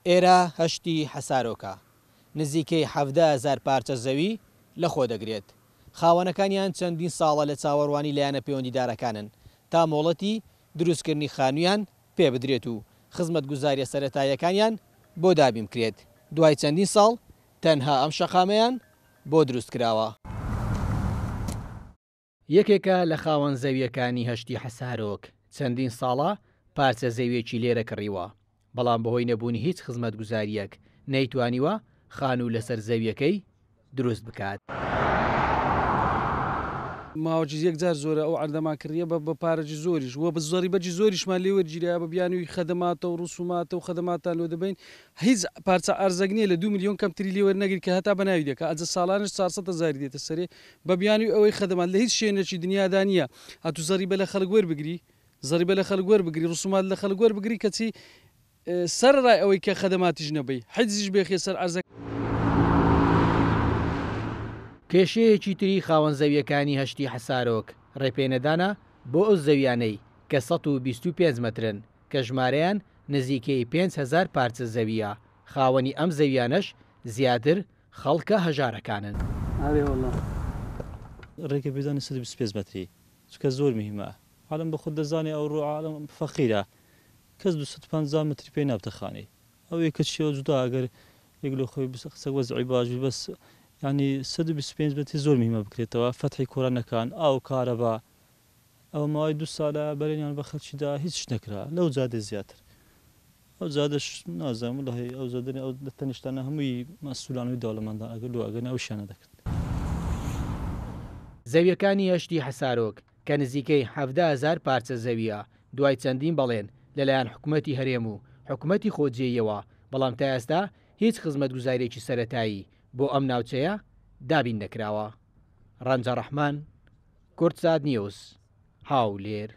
ئێرە هەشتی حەسارۆکە، نزیکەی 17 هەزار پارچە زەوی لەخۆ دەگرێت. خاوەنەکانیان چەندین ساڵە لە چاوەڕوانی لایەنە پەیوەندیدارەکانن تا مۆڵەتی دروستکردنی خانوویان پێ بدرێت و خزمەتگوزارییە سەرەتاییەکانیان بۆ دابین بکرێت، دوای چەندین ساڵ تەنها ئەم شەقامەیان بۆ دروست کراوە. یەکێکە لە خاوەن زەوییەکانی هەشتی حەسارۆک، چەندین ساڵە پارچە زەوییەکی لێرە کڕیوە، بەڵام بەهۆی نەبوونی هیچ خزمەتگوزارییەک نەیتوانیوە خانوو لەسەر زەوییەکەی دروست بکات. ماوەکی یەکجار زۆرە ئەو عەردەمان کڕیە بە بە پارەکی زۆریش وە بە زەریبەکی زۆریشمان لێ وەرگیرایە بە بیانووی خەدەماتە و ڕسوماتە و خەدەماتان لۆ دەبەین هیچ پارچە ئەرزەک نیە لە دوو ملیۆن کەمتری لێ وەرنەگری کە هەتا بە ناوی دەکا ئەجە ساڵانەش 400 هەزاری دێتە سەرێ بە بیانووی ئەوەی خەدەمات لە هیچ شوێنێکی دنیادا نیە ئەتوو زەریبە لە خەڵک وەربگری زەریبە لە خەڵک وەربگری ڕسومات لە خەڵک وەربگری کەچی سەرەڕای ئەوەی کە خەدەماتیش نەبەی حجزیش بێخیە سەر عەرزەکە. کێشەیەکی تری خاوەن زەوییەکانی هەشتی حەسارۆک، ڕێپێنەدانە بۆ ئەو زەوییانەی کە 125 مەترن، کە ژمارەیان نزیکەی 5000 پارچە زەوییە، خاوەنی ئەم زەوییانەش زیاتر خەڵکە هەژارەکانن. ئەرێ وەڵا. ڕێگە پێدانی 125 مەتری چونکە زۆر مهمە عالەم بە خۆت دەزانێ ئەوڕۆ عالەم فەقیرە کەس 250 مەتری پێ نابتە خانی ئەو یەکە چیەوە جودا ئەگەر یەک لە خۆی قسە وەزعی باش بی بەس یانی 125 مەتری زۆر مهمە بکرێتەوە فەتحی کۆرانەکان ئاو کارەبا ئەوە ماوەی دوو سالە بەرێنیان بە خەلکی دا هیچ نەکرا لەو جادەی زیاتر ئەو جادەش نازانم وەڵاهی ئەو جادەنی ئەو تەنیشتانە هەمووی مەسولان و دەوڵەمەندان ئەگەر لۆ ئەگەر نا ئەوشیان نەدەکرد. زەویەکانی هەشتی حەسارۆک کە نزیکەی 17 هەزار پارچە زەوییە، دوای چەندین بەڵێن لەلایەن حکومەتی هەرێم و حکومەتی خۆجێیەوە، بەڵام تا ئێستا هیچ خزمەتگوزارییەکی سەرەتایی بۆ ئەم ناوچەیە دابین نەکراوە. ڕەنجە ڕەحمان، کوردسات نیوز، هەولێر.